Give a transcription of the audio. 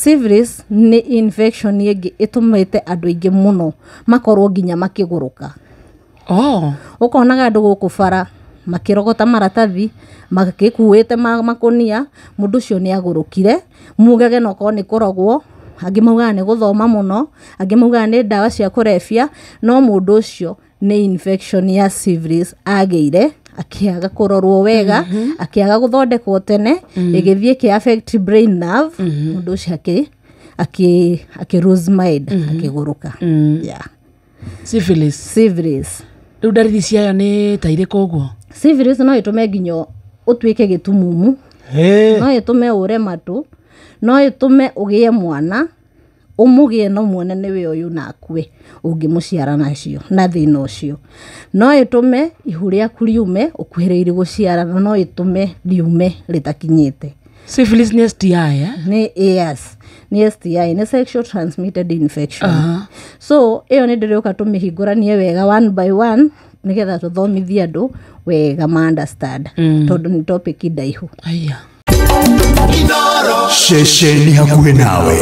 Syphilis nĩ infection ĩngĩ ĩtũmĩte andũ aingĩ mũno makorwo nginya makĩgũrũka. Oh. Ũkonaga andũ gũkũ bara makĩrogota maratathi, magĩkuĩte makũnia, mũndũ ũcio nĩ agũrũkire, mugage no korwo nĩ kũrogwo, angĩ maugaga nĩ gũthoma mũno, angĩ maugaga nĩ ndawa cia kũrebia, no mũndũ ũcio nĩ infection ya syphilis agĩire, akĩaga kũrorwo wega, akĩaga gũthondekwo tene, ĩgĩthiĩ ĩkĩ affect brain nerve, mũndũ ũcio akĩ lose mind, akĩgũrũka. Yeah. Syphilis. Syphilis. Rĩu ndariri ciayo nĩ ta irĩkũ ũguo? Syphilis no ĩtũme nginya ũtuĩke gĩtumumu, no ĩtũme ũre matũ, no ĩtũme ũgĩe mwana, ũmũgĩe no muone nĩwe ũyũ na akue ũngĩmũciara nacio na thĩna ũcio. No ĩtũme ihu rĩaku riume ũkuhĩrĩirie gũciara, na no ĩtũme riume rĩtakinyĩte. Syphilis nĩ STI, eh? Nĩ AS, nĩ STI, nĩ sexual transmitted infection. So ĩyo nĩ ndĩrĩũka tũmĩhingũranie wega one by one, nĩgetha tũthomithie andũ wega ma understand, tondũ nĩ topic ndaihu. Aya. Ceceni hakuhĩ nawe.